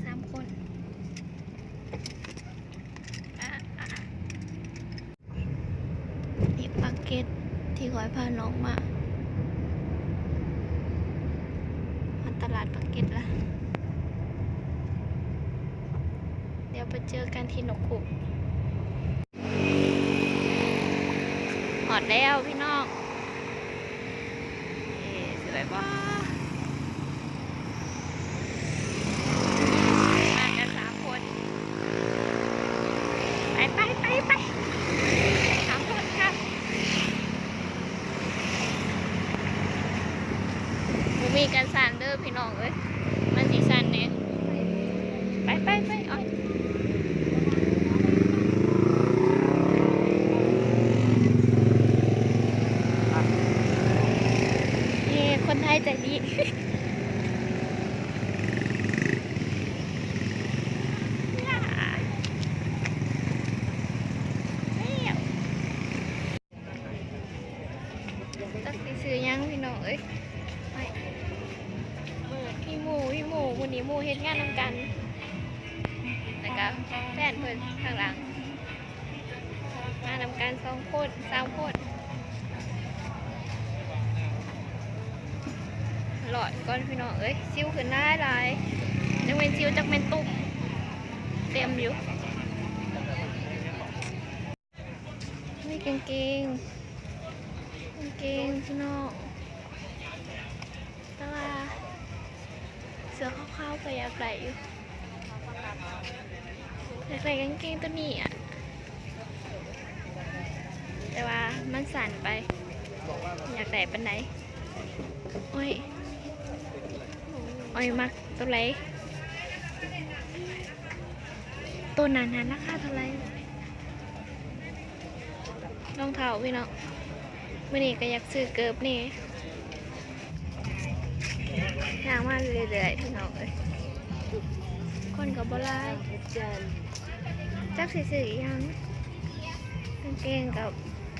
ສາມຄົນ. ອາ ອາ ນີ້ປາກເກັດທີ່ຂ້ອຍພານ້ອງມາ ຮອດຕະຫຼາດປາກເກັດລະ. ດຽວໄປເຈີກັນທີ່ນົກຄຸກ. ຮອດແລ້ວພີ່ນ້ອງ. ເອີ ສວຍບໍ່? ມາກັນສາມຄົນ. ໄປ ໄປ ໄປ ໄປ ຂັບລົດ ຂັບ. ບໍ່ມີກັນສັ່ນເດີພີ່ນ້ອງເອີຍ ມັນຊິສັ່ນແດ່. ໄປ ໄປ ໄປ ໂອ້ຍ ເອີ ຄົນໄທໃຈດີ. ຈັກຊິຊື່ຫຍັງພີ່ນ້ອງເອີຍ. ມີໝູ່ ມີໝູ່ ມື້ນີ້ໝູ່ເຮັດງານນຳກັນ ແລ້ວກະແຟນເພິ່ນຂ້າງຫຼັງ ມານຳກັນສອງຄົນ ສາມຄົນ. ລອດກ່ອນພີ່ນ້ອງເອີຍ ຊິວຂຶ້ນຫຼາຍໆ ຈັກແມ່ນຊິວ ຈັກແມ່ນຕຸ່ມ ເຕັມຢູ່. ນີ້ກາງເກງ ກາງເກງພີ່ນ້ອງ ແຕ່ວ່າເສື້ອຂາວໆ ກໍຢາກໄດ້ຢູ່ ຢາກໄດ້ກາງເກງໂຕນີ້ອະ ແຕ່ວ່າມັນສັ້ນໄປ ຢາກໄດ້ປານໃດ. ໂອ້ຍ ໂອ້ຍ ມັກໂຕໃດ? ໂຕນັ້ນຫັ້ນລາຄາເທົ່າໃດ? ລອງເທົ້າພີ່ນ້ອງ ມື້ນີ້ກໍຢາກຊື້ເກີບແດ່. ຍ່າງມາເລື້ອຍໆ ພີ່ນ້ອງເອີຍ ຄົນກໍບໍ່ຫຼາຍ ຈັກຊິຊື້ອີ່ຫຍັງ. ກາງເກງກໍ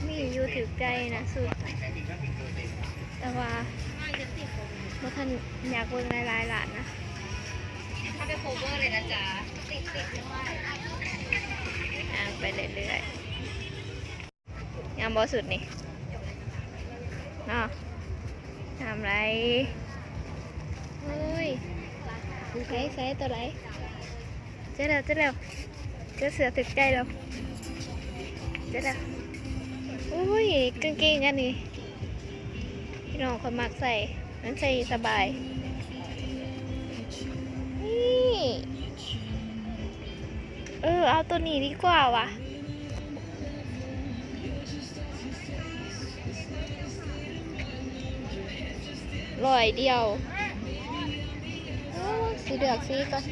ມີຢູ່ຖືກໃຈນະ ຊຸດ ແຕ່ວ່າບໍ່ທັນຢາກເບິ່ງຫຼາຍໆ ລ້ານນະ. ໄປເລື້ອຍໆ ງາມບໍ່ຊຸດນີ້ເນາະ? ງາມຫຼາຍ. ໂອ້ຍ ໃສ ໃສ ໂຕໃດ? ເຈີແລ້ວ ເຈີແລ້ວ ເຈີເສື້ອຖືກໃຈແລ້ວ ເຈີແລ້ວ. ໂອ້ຍ ກາງເກງອັນນີ້ ພີ່ນ້ອງ ຂ້ອຍມັກໃສ່ ມັນໃສ່ສະບາຍ. ນີ້ ເອີ ເອົາໂຕນີ້ດີກວ່າຫວາ ຮ້ອຍດຽວ. ໂອ້ ຊິເລືອກສີກ່ອນ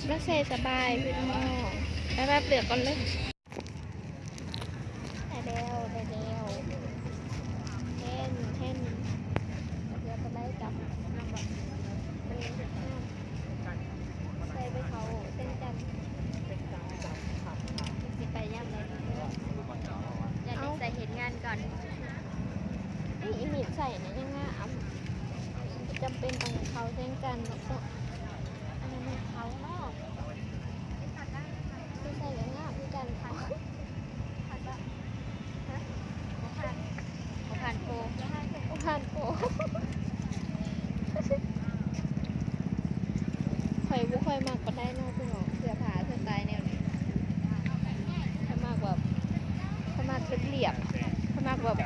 ມັນໃສ່ສະບາຍພີ່ນ້ອງ. ໄປໆ ເລືອກກ່ອນເລີຍ. ໄດ້ແລ້ວ ໄດ້ແລ້ວ ແທນ ແທນ ເຫຼືອໂຕໃດກັບ ໃສ່ໄປເຂົ້າແສງຈັນ ຊິໄປຍາມໃດດີ? ຢາກໄດ້ໃສ່ເຮັດງານກ່ອນ. ນີ້ອີ່ມິດໃສ່ນະ ຍັງງາມ ບໍ່ຈຳເປັນຕ້ອງເຂົ້າແສງຈັນດອກເນາະ. ອັນນັ້ນມັນເຂົ້າເນາະ ຊິໃສ່ກໍງາມຄືກັນ. ບໍ່ຜ່ານ ບໍ່ຜ່ານໂປ ບໍ່ຜ່ານໂປ. ຂ້ອຍບໍ່ຄ່ອຍມັກປານໃດເນາະ ພີ່ນ້ອງ ເສື້ອຜ້າສະໄຕແນວນີ້. ຂ້ອຍມັກແບບ ຂ້ອຍມັກລຽບໆ ຂ້ອຍມັກແບບ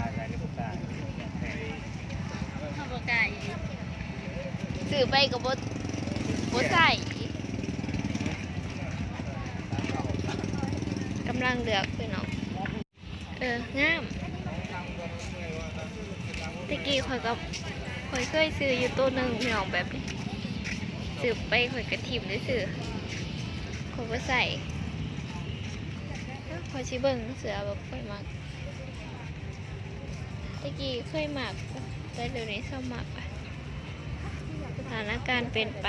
ເຮົາບໍ່ກ້າອີ່ຫຼີ ຊື້ໄປກໍບໍ່ ບໍ່ໃສ່. ກຳລັງເລືອກຢູ່ເນາະ. ເອີ ງາມ. ແຕ່ກີ້ຂ້ອຍກໍ ຂ້ອຍເຄີຍຊື້ຢູ່ໂຕໜຶ່ງ ພີ່ນ້ອງ ແບບນີ້ ຊື້ໄປຂ້ອຍກໍຖິ້ມຊື່ໆ ຂ້ອຍບໍ່ໃສ່. ຂ້ອຍຊິເບິ່ງເສື້ອແບບຂ້ອຍມັກ. ແຕ່ກີ້ເຄີຍມັກ ແຕ່ດຽວນີ້ເຊົາມັກ. ສະຖານະການປ່ຽນໄປ.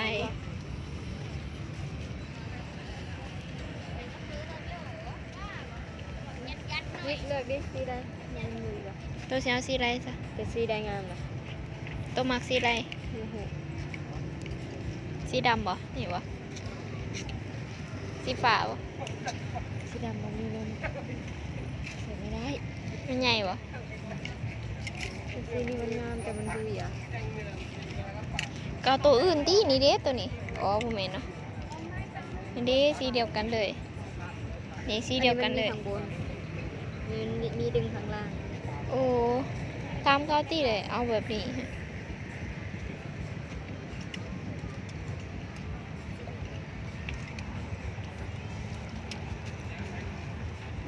ເລືອກເດ້ ສີໃດ? ໂຕຊິເອົາສີໃດຊະ? ເປັນສີໃດງາມລະ? ໂຕມັກສີໃດ? ສີດຳບໍ່? ນີ້ບໍ່? ສີຟ້າບໍ່? ສີດຳບໍ່ມີລົມ ໃສ່ບໍ່ໄດ້ ມັນໃຫຍ່ບໍ່? ແຕ່ສີນີ້ມັນງາມ ແຕ່ມັນດຸຍອະ. ກໍເອົາໂຕອື່ນຕິ ນີ້ເດ້ໂຕນີ້. ອໍ ບໍ່ແມ່ນເນາະ ນີ້ເດ້ ສີດຽວກັນເລີຍ. ນີ້ສີດຽວກັນເລີຍ ອັນນີ້ມັນມີຂ້າງບົນ ມີ ມີດຶງຂ້າງລ່າງ. ໂອ້ ຕາມເຂົາຕິເລີຍ ເອົາແບບນີ້.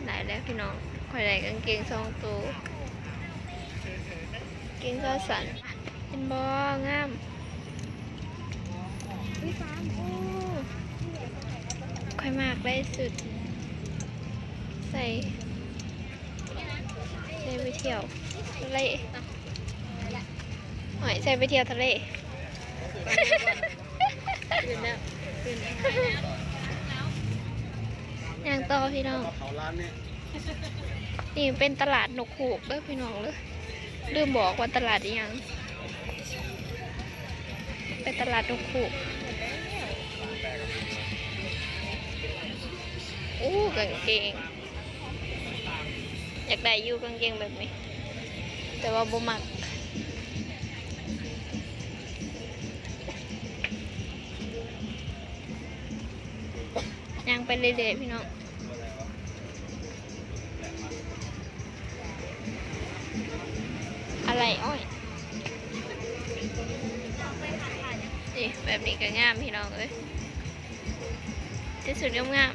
ໄດ້ແລ້ວພີ່ນ້ອງ ຂ້ອຍໄດ້ກາງເກງສອງໂຕ ກາງເກງຂາສັ້ນ ເຫັນບໍ່? ງາມ. ໂອ້ ຂ້ອຍມັກໄດ້ສຸດ ໃສ່ ໃສ່ໄປທ່ຽວທະເລ ໂອ້ຍ ໃສ່ໄປທ່ຽວທະເລ. ຕື່ນແລ້ວ ຕື່ນແລ້ວ ຍ່າງຕໍ່ພີ່ນ້ອງ. ນີ້ເປັນຕະຫຼາດນົກຮູ້ເດີພີ່ນ້ອງເດີ ລືມບອກວ່າຕະຫຼາດອີ່ຫຍັງ ເປັນຕະຫຼາດນົກຮູ້. ໂອ້ ກາງເກງ ຢາກໄດ້ຢູ່ກາງເກງແບບນີ້ ແຕ່ວ່າບໍ່ມັກ. ຍ່າງໄປເລື້ອຍໆ ພີ່ນ້ອງ ອາໄຫຼ່ອ້ອຍ. ນີ້ ແບບນີ້ກໍງາມ ພີ່ນ້ອງເອີຍ ເປັນຊຸດງາມ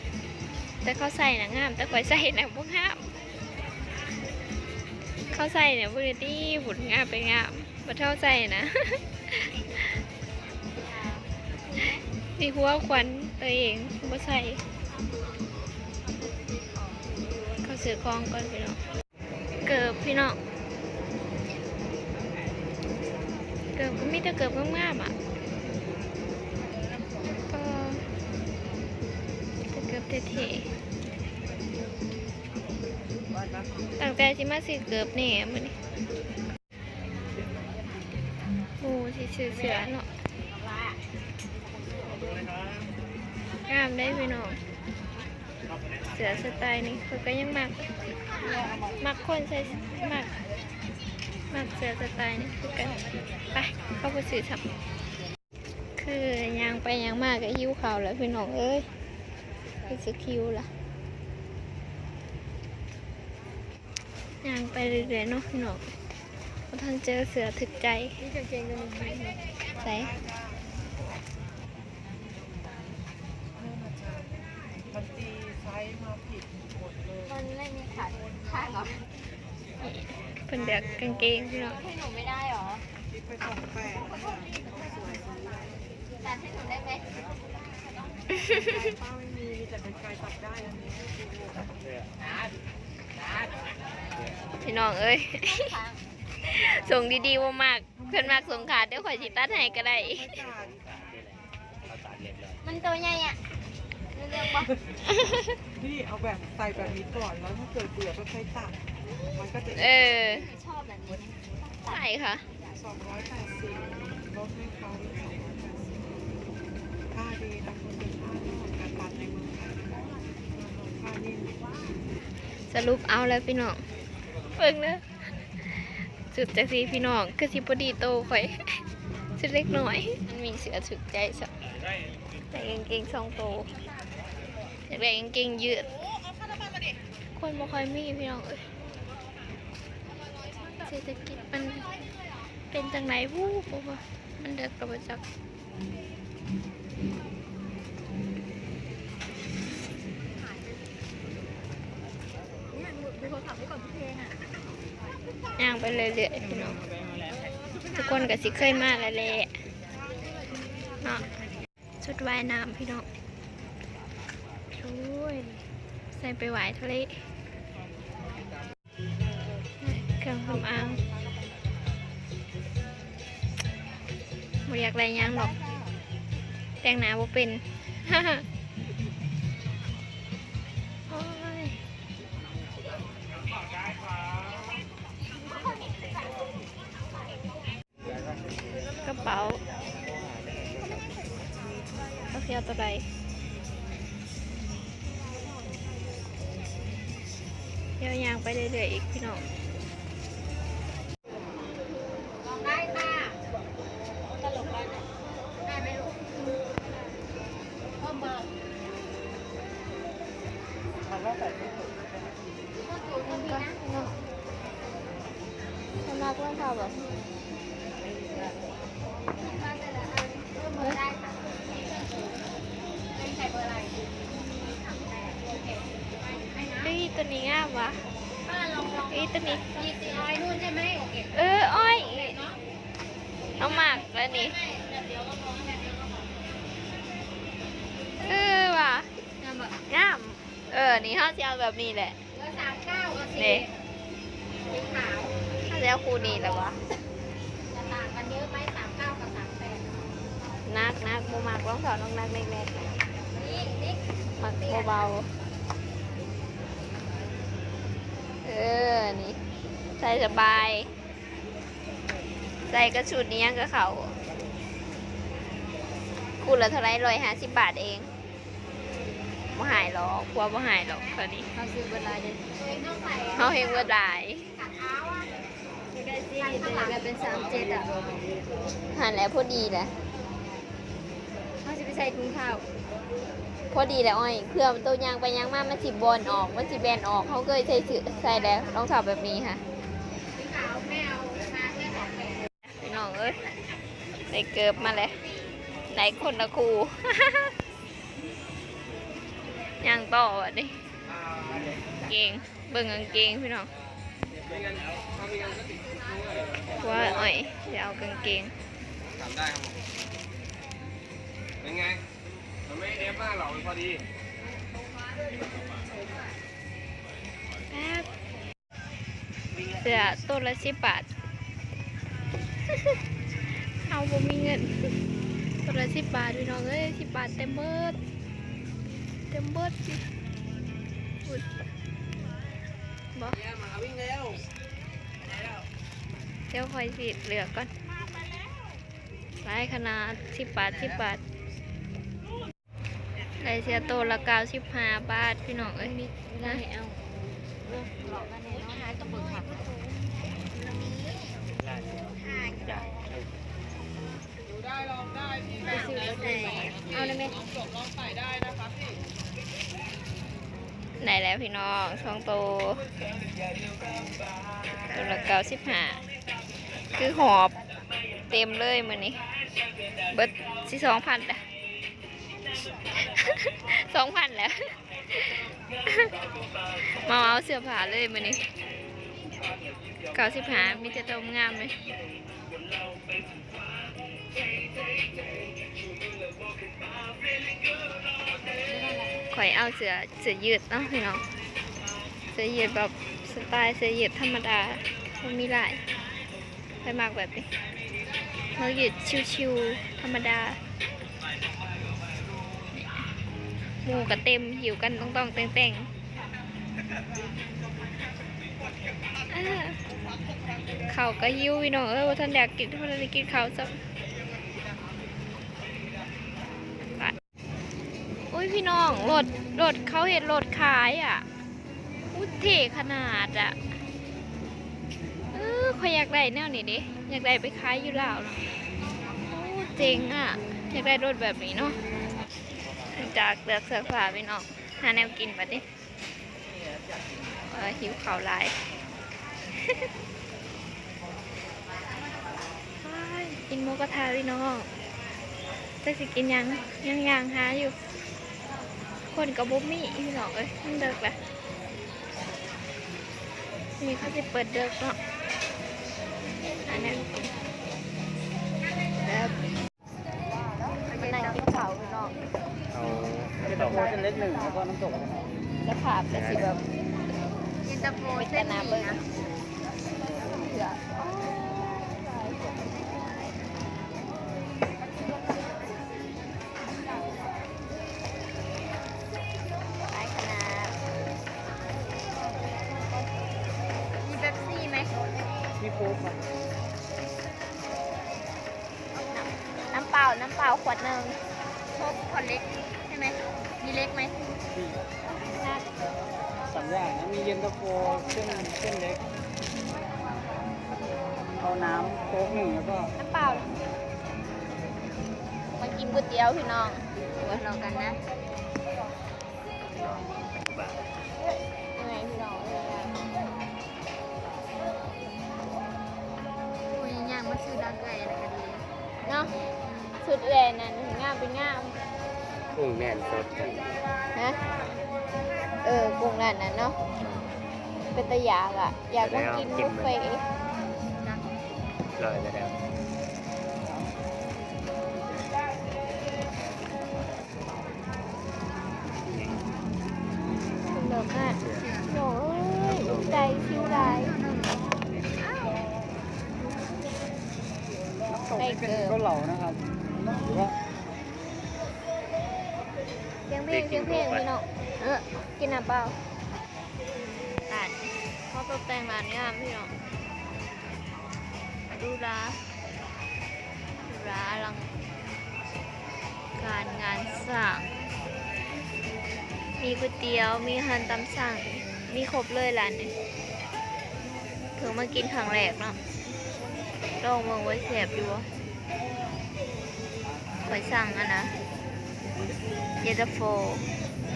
ໆ. ແຕ່ເຂົາໃສ່ນະງາມ ແຕ່ຂ້ອຍໃສ່ນະບໍ່ງາມ. ເຂົາໃສ່ນະບໍ່ໄດ້ຕິ ບຸນງາມໄປງາມ ບໍ່ເທົ່າໃສ່ນະ. ນີ້ຫົວຂວັນຕົວເອງບໍ່ໃສ່. ເຂົາຊື້ຂອງກ່ອນພີ່ນ້ອງ. ເກີບພີ່ນ້ອງ ເກີບກໍມີແຕ່ເກີບງາມໆ ອະ ກໍແຕ່ເກີບເທ່ໆ. ຕັ້ງໃຈຊິມາຊື້ເກີບແດ່ມື້ນີ້ ໂອ້ ຊິຊື້ເສື້ອເນາະ ງາມເດ້ພີ່ນ້ອງ. ເສື້ອສະໄຕນີ້ຂ້ອຍກໍຍັງມັກ ມັກຄົນໃສ່ ມັກ ມັກເສື້ອສະໄຕນີ້ຄືກັນ. ໄປ ເຂົາບໍ່ຊື້ຊ້ຳ. ຄືຍ່າງໄປຍ່າງມາກໍຫິວເຂົ້າແລ້ວພີ່ນ້ອງເອີຍ ຄືຊິຫິວລະ. ຍ່າງໄປເລື້ອຍໆເນາະພີ່ນ້ອງ ບໍ່ທັນເຈີເສື້ອຖືກໃຈ. ມີກາງເກງຕົວໜຶ່ງ ໃສ? ມັນຕີໄຊມາຜິດໝົດເລີຍ ມັນໄດ້ມີຂາຂ້າງເນາະ. ເພິ່ນເລືອກກາງເກງພີ່ນ້ອງ ໃຫ້ໜູໄມ່ໄດ້ຫວ? ຕິດໄປສອງແປດ ຕັດໃຫ້ໜູໄດ້ໄໝ? ປ້າໄມ່ມີ ມີແຕ່ກັນໄກຕັດໄດ້ອັນນີ້. ພີ່ນ້ອງເອີຍ ຊົງດີໆບໍ່ມັກ ເພິ່ນມັກຊົງຂາດ ດຽວຂ້ອຍຊິຕັດໃຫ້ກໍໄດ້. ມັນໂຕໃຫຍ່ອະ ເລືອກບໍ່? ນີ້ ເອົາແບບໃສ່ແບບນີ້ກ່ອນ ແລ້ວຖ້າເກີດເບື່ອກໍຄ່ອຍຕັດ ມັນກໍຈະ ເອີ ຊອບແບບນີ້ ເທົ່າໃດຄະ? ສອງຮ້ອຍແປດສິບ ລົດໃຫ້ເຂົາອີກສອງຮ້ອຍແປດສິບ. ຜ້າດີນະ ມັນເປັນຜ້ານອກ ກະຕັດໃນເມືອງໄທ ຜ້ານີ້. ສະຫຼຸບເອົາແລ້ວພີ່ນ້ອງ ເບິ່ງເດີ ຊຸດຈັກຊີ້ພີ່ນ້ອງ ຄືຊິພໍດີໂຕຂ້ອຍ ຊຸດເດັກນ້ອຍ. ມັນມີເສື້ອຖືກໃຈຊະ ໃສ່ກາງເກງສອງໂຕ ຢາກໄດ້ກາງເກງຍືດ ຄົນບໍ່ຄ່ອຍມີພີ່ນ້ອງເອີຍ. ເສດຖະກິດມັນເປັນຈັ່ງໃດ ບໍ່ຮູ້ ບໍ່ວ່າມັນເດີກກໍບໍ່ຈັກ. ຍ່າງໄປເລື້ອຍໆ ພີ່ນ້ອງ ທຸກຄົນກໍຊິເຄີຍມາແລ້ວແຫຼະເນາະ. ຊຸດວ່າຍນ້ຳພີ່ນ້ອງ ໂອ້ຍ ໃສ່ໄປຫວາຍທະເລ. ເຄື່ອງສຳອາງ ບໍ່ຢາກໄດ້ຫຍັງດອກ ແຕ່ງໜ້າບໍ່ເປັນ. ໂອ້ຍ ກະ ເປົາ ເຮົາຊິເອົາໂຕໃດ? ດຽວຍ່າງໄປເລື້ອຍໆ ອີກ ພີ່ນ້ອງ. ລອງໄດ້ຄ່ະ ຕະຫຼົກໄດ້ ໄດ້ໄໝລູກ? ເພີ່ມເບີ ມັນຕ້ອງໃສ່ ເພິ່ນມັກລອງເທົ້າບໍ່? ເອີຍ ໂຕນີ້ງາມຫວາ. ເອີຍ ໂຕນີ້ ເອີ ອ້ອຍ ເຮົາມັກແລ້ວນີ້ ເອີຫວາ ງາມບໍ່? ງາມ. ເອີ ນີ້ເຮົາຊິເອົາແບບນີ້ແຫຼະ ເອີ ສາມເກົ້າ ເອົາສີ ນີ້ ສີຂາວ ເຮົາຊິເອົາຄູ່ນີ້ແຫຼະຫວາ. ຈະຕ່າງກັນເຍອະໄໝ? ສາມເກົ້າກັບສາມແປດ ໜັກໆ ບໍ່ມັກລອງເທົ້າໜັກໆ ແໜ້ນໆ ນີ້ ນີ້ ມັກເບົາໆ ເອີ ນີ້ ໃສ່ສະບາຍ ໃສ່ກັບຊຸດອີ່ຫຍັງກໍເຂົ້າ. ຄູ່ລະເທົ່າໃດ? ຮ້ອຍຫ້າສິບບາດເອງ. ບໍ່ຫາຍຫຼອກ ຜົວບໍ່ຫາຍຫຼອກເທົ່ານີ້. ເຮົາຊື້ເບິດຫຼາຍເດ້ ເຮົາເຮັດເບິດຫຼາຍ. ຫັ້ນແຫຼະ ພໍດີແຫຼະ ເຮົາຊິໄປໃສ່ຖົງເທົ້າ ພໍດີແຫຼະອ້ອຍ ເພື່ອໂຕຍ່າງໄປຍ່າງມາ ມັນຊິບ່ອນອອກ ມັນຊິແບນອອກ. ເຮົາເຄີຍໃສ່ ໃສ່ແລ້ວ ລອງເທົ້າແບບນີ້ຫະ. ພີ່ນ້ອງເອີຍ ໄດ້ເກີບມາແລ້ວ ໄດ້ຄົນລະຄູ່. ຍ່າງຕໍ່ບັດນີ້ ເກງ ເບິ່ງກາງເກງພີ່ນ້ອງ. ວ່າອ້ອຍ ຊິເອົາກາງເກງ ถາມໄດ້ຄັບຜົມ. ເປັນໄງ? ມັນໄມ່ເດັບມາກຫຣອກ ມັນພໍດີ. ແປັບ ເສື້ອໂຕລະສິບບາດ ເຮົາບໍ່ມີເງິນ. ໂຕລະສິບບາດ ພີ່ນ້ອງເອີຍ ສິບບາດເຕັມເບິດ ເຕັມເບິດ. ບໍ່ ດຽວຂ້ອຍຊິເລືອກກ່ອນ ຫຼາຍຂະໜາດ ສິບບາດ ສິບບາດ. ໄດ້ເສື້ອໂຕລະເກົ້າສິບຫ້າບາດ ພີ່ນ້ອງເອີຍ. ໄດ້ແລ້ວພີ່ນ້ອງ ສອງໂຕ ໂຕລະເກົ້າສິບຫ້າ ຄືຫອບເຕັມເລີຍມື້ນີ້ ເບິດຊິສອງພັນລະ. ສອງພັນແລ້ວ ມາເອົາເສື້ອຜ້າເລີຍມື້ນີ້ ເກົ້າສິບຫ້າ ມີແຕ່ໂຕງາມເລີຍ. ຂ້ອຍເອົາເສື້ອ ເສື້ອຢືດເນາະພີ່ນ້ອງ ເສື້ອຢືດແບບສະໄຕລ໌ເສື້ອຢືດທຳມະດາ ບໍ່ມີລາຍ. ຂ້ອຍມັກແບບນີ້ ມັກຢືດຊິວໆ ທຳມະດາ. ໝູ່ກໍເຕັມ ຫິ້ວກັນຕ່ອງໆແຕ່ງໆ. ເຂົ້າກໍຫິວ ພີ່ນ້ອງເອີຍ ບໍ່ທັນຢາກກິນ ບໍ່ທັນໄດ້ກິນເຂົ້າຊ້ຳ. ໂອ້ຍ ພີ່ນ້ອງ ລົດ ລົດເຂົາເຮັດລົດຂາຍອະ ອຸ້ຍ ເທ່ຂະໜາດອະ. ເອີ ຂ້ອຍຢາກໄດ້ແນວນີ້ເດ້ ຢາກໄດ້ໄປຂາຍຢູ່ລາວເນາະ. ໂອ້ ເຈັງອະ ຢາກໄດ້ລົດແບບນີ້ເນາະ. ຫຼັງຈາກເລືອກເສື້ອຜ້າ ພີ່ນ້ອງ ຫາແນວກິນບັດນີ້. ເອີ ຫິວເຂົ້າຫຼາຍ ກິນໝູກະທະພີ່ນ້ອງ ຈັກຊິກິນຫຍັງ ຍັງຍ່າງຫາຢູ່ ຄົນກໍບໍ່ມີພີ່ນ້ອງເອີຍ ມັນເດິກແລ້ວ. ນີ້ເຂົາຊິເປີດເດິກເນາະ ອັນນັ້ນແບບ ມານັ່ງກິນເຂົ້າພີ່ນ້ອງ ເອົາ ເຢັນຕາໂຟເສັ້ນເລັກໜຶ່ງ ແລ້ວກໍນ້ຳຕົກ ສະພາບກໍຊິແບບ ເຢັນຕາໂຟເສັ້ນໜຶ່ງ ເປັນຕາໜ້າເບິ່ງ ເຫຼືອ ຫຼາຍຂະໜາດ. ມີເປັບຊີໄໝ? ມີໂຄກ ນ້ຳ ນ້ຳເປົ່າຂວດໜຶ່ງ. ຄົບ ຂວດເລັກໃຊ່ໄໝ? ມີເລັກໄໝ? ສາມຢ່າງນະ ມີເຢັນຕາໂຟ ເສັ້ນ ເສັ້ນເລັກ ເອົານ້ຳໂຄກໜຶ່ງ ແລ້ວກໍນ້ຳເປົ່າ. ມາກິນກ໋ວຍຕຽວພີ່ນ້ອງ ເບິ່ງນຳກັນນະ. ຍັງໄງພີ່ນ້ອງເອີຍ ໂອ້ຍ ຍ່າງມາຊື້ດາກໄກ່ແລ້ວກໍດີເນາະ. ຊຸດເອື້ອຍນັ້ນງາມເປັນງາມ ກຸ້ງແໜ້ນສົດ. ຮະ? ເອີ ກຸ້ງແໜ້ນນັ້ນເນາະ ເປັນຕາຢາກອະ ຢາກມາກິນບຸບເຟ. ອະ ລອຍແລ້ວ. ເດີກມາກ ໂອ້ຍ ອຸກໃຈ ຄິວຫຼາຍ. ໄດ້ເກີບ ເກົາເຫຼົານະຄັບ ຫຼືວ່າ ສຽງເພງ ສຽງເພງພີ່ນ້ອງ. ເອີ ກິນນ້ຳເປົ່າ. ຮ້ານ ເຂົາຕົກແຕ່ງຮ້ານງາມພີ່ນ້ອງ ຫຼູຫຼາ ຫຼູຫຼາອະລັງການງານສ້າງ ມີກ໋ວຍຕຽວ ມີອາຫານຕາມສັ່ງ ມີຄົບເລີຍຮ້ານນີ້. ເພິ່ງມາກິນຄັ້ງແລກເນາະ ລອງເບິ່ງວ່າແຊບຢູ່ບໍ່. ຂ້ອຍສັ່ງອັນນະ ເຢັນຕາໂຟ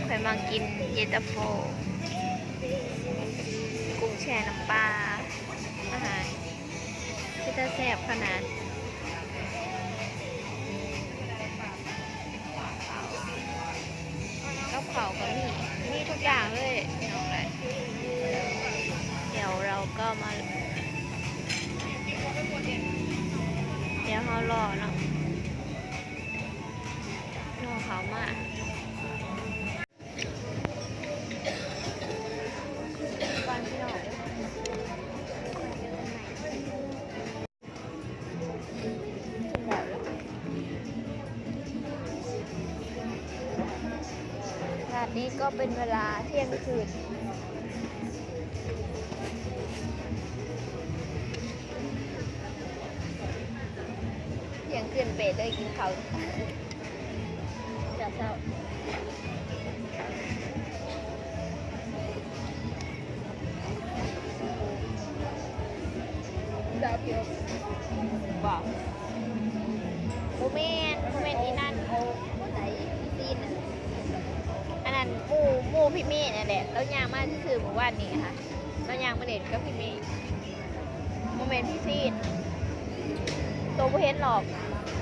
ຂ້ອຍມັກກິນເຢັນຕາໂຟ ກຸ້ງແຊ່ນ້ຳປາ ອາຫານເປັນຕາແຊບຂະໜາດ. ກັບເຂົ້າກໍມີ ມີທຸກຢ່າງເລີຍພີ່ນ້ອງເອີຍ. ດຽວເຮົາກໍມາ ດຽວເຮົາລໍເນາະ ລໍເຂົາມາ. ກ່ອນພີ່ນ້ອງ ຂະນະນີ້ກໍເປັນເວລາທ່ຽງຄືນ ທ່ຽງຄືນເປະເລີຍ ກິນເຂົ້າ ເຊົ້າ ດາວເພຍ ບໍ່ ບໍ່ແມ່ນ ບໍ່ແມ່ນອີ່ນັ້ນ ຜູ້ໃດ ອີ່ຊີ້ນ ອັນນັ້ນໝູ່ ໝູ່ພີ່ເມນັ້ນແຫຼະ ລາວຍ່າງມາຊື່ໆ ມື້ວານນີ້ຫັ້ນ ລາວຍ່າງມາຫຼິ້ນກັບພີ່ເມ ບໍ່ແມ່ນພີ່ຊີນ ໂຕບໍ່ເຫັນຫຼອກ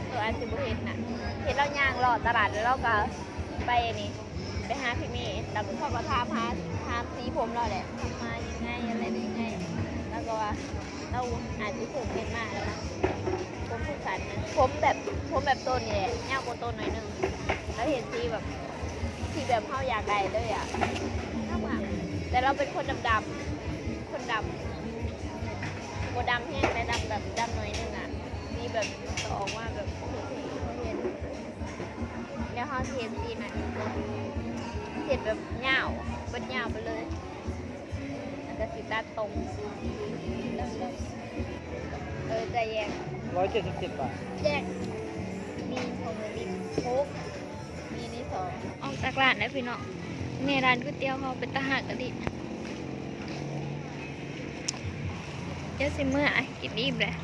ໂຕອາດຊິບໍ່ເຫັນນະ ເຫັນລາວຍ່າງເລາະຕະຫຼາດ ແລ້ວລາວກໍໄປອັນນີ້ ໄປຫາພີ່ເມ ແລ້ວເຂົາກໍຖາມຫາ ຖາມສີຜົມລາວແຫຼະ ມາຍັງໄງ ອະໄລຍັງໄງ ລາວກໍວ່າ ລາວອາດຊິເພິ່ງເຮັດມາແລ້ວ ຜົມສັ້ນໆ ນະ ຜົມແບບ ຜົມແບບໂຕນີ້ແຫຼະ ຍາວກວ່າໂຕໜ້ອຍໜຶ່ງ ລາວເຮັດສີແບບ ສີແບບເຮົາຢາກໄດ້ເລີຍອະ ງາມໆ ແຕ່ລາວເປັນຄົນດຳໆ ຄົນດຳ ບໍ່ດຳແຮງ ແຕ່ດຳແບບ ດຳໜ້ອຍໜຶ່ງອະ ສີແບບ ກໍອອກມາແບບ ດຽວເຮົາຊິເຮັດສີໃຫ້ ເຮັດແບບຍາວ ເບິດຍາວໄປເລີຍ ແລ້ວກໍຊິຕັດຕົງ ເອີ ຈະແຍກ ຮ້ອຍເຈັດສິບເຈັດບາດ ແຍກ ມີຂອງເຮົາມີຫົກ ມີນີ້ສອງ ອອກຈາກຮ້ານແລ້ວພີ່ນ້ອງ ນີ້ຮ້ານກ໋ວຍຕຽວເຮົາເປັນຕາຮັກອີ່ຫຼີ ດຽວຊິເມືອ ກິນອີ່ມແລ້ວ.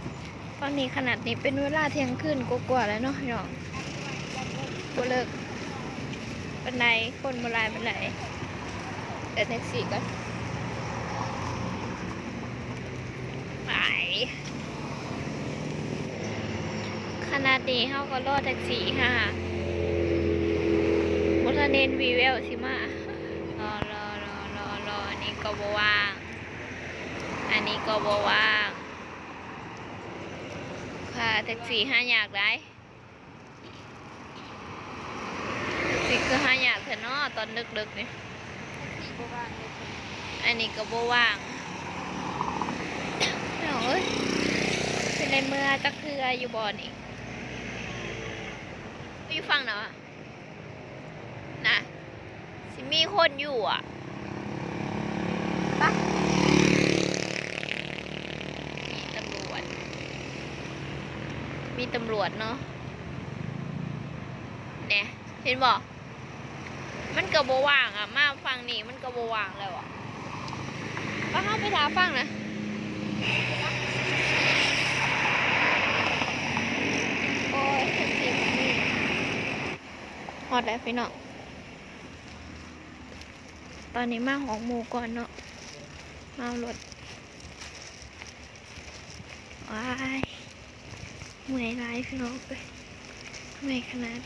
ຕອນນີ້ຂະໜາດນີ້ເປັນເວລາທ່ຽງຄືນກວ່າໆແລ້ວເນາະພີ່ນ້ອງ ບໍ່ເລີກປານໃດ ຄົນບໍ່ຫຼາຍປານໃດ ເອີ້ນແທັກຊີກ່ອນ ໄປ. ຂະໜາດນີ້ເຮົາກໍລໍແທັກຊີຫາ ບໍ່ທັນເຫັນວີແວວຊິມາ ລໍ ລໍ ລໍ ລໍ ລໍ ອັນນີ້ກໍບໍ່ວ່າງ ອັນນີ້ກໍບໍ່ວ່າງ ຄ່າແທັກຊີຫາຍາກຫຼາຍ ແທັກຊີຄືຫາຍາກແທ້ເນາະ ຕອນດຶກໆນີ້ ອັນນີ້ກໍບໍ່ວ່າງ ພີ່ນ້ອງເອີຍ ຊິໄດ້ເມືອຈັກເທື່ອຢູ່ບໍ່ນີ້ ຢູ່ຝັ່ງໃດວະ ນະ ຊິມີຄົນຢູ່ຫວາ ປະ ມີຕຳຫຼວດ ມີຕຳຫຼວດເນາະ ແນ່ ເຫັນບໍ່? ມັນກໍບໍ່ວ່າງອະ ມາຝັ່ງນີ້ມັນກໍບໍ່ວ່າງແລ້ວອະ. ປະ ເຮົາໄປຖ້າຝັ່ງນະ. ໂອ້ຍ ຮອດແລ້ວພີ່ນ້ອງ. ຕອນນີ້ມາຮອດໝູ່ກ່ອນເນາະ ມາເອົາລົດ. ວ້າຍ ເມື່ອຍຫຼາຍພີ່ນ້ອງເອີຍ ເມື່ອຍຂະໜາດ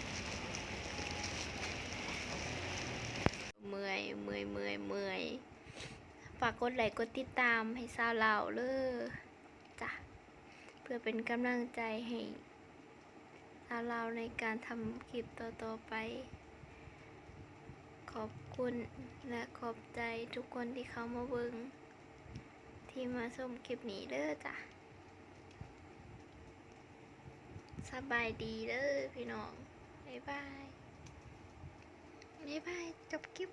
ເມື່ອຍ ເມື່ອຍ ເມື່ອຍ ເມື່ອຍ. ຝາກກົດໄລກົດຕິດຕາມໃຫ້ຊາວລາວເດີ້ ຈ້າ ເພື່ອເປັນກຳລັງໃຈໃຫ້ຊາວລາວໃນການທຳຄລິບຕໍ່ໆໄປ. ຂອບຄຸນ ແລະ ຂອບໃຈທຸກຄົນທີ່ເຂົ້າມາເບິ່ງ ທີ່ມາຊົມຄລິບນີ້ເດີ້ ຈ້າ. ສະບາຍດີເດີ້ພີ່ນ້ອງ ບາຍບາຍ ບາຍບາຍ ຈົບຄລິບ.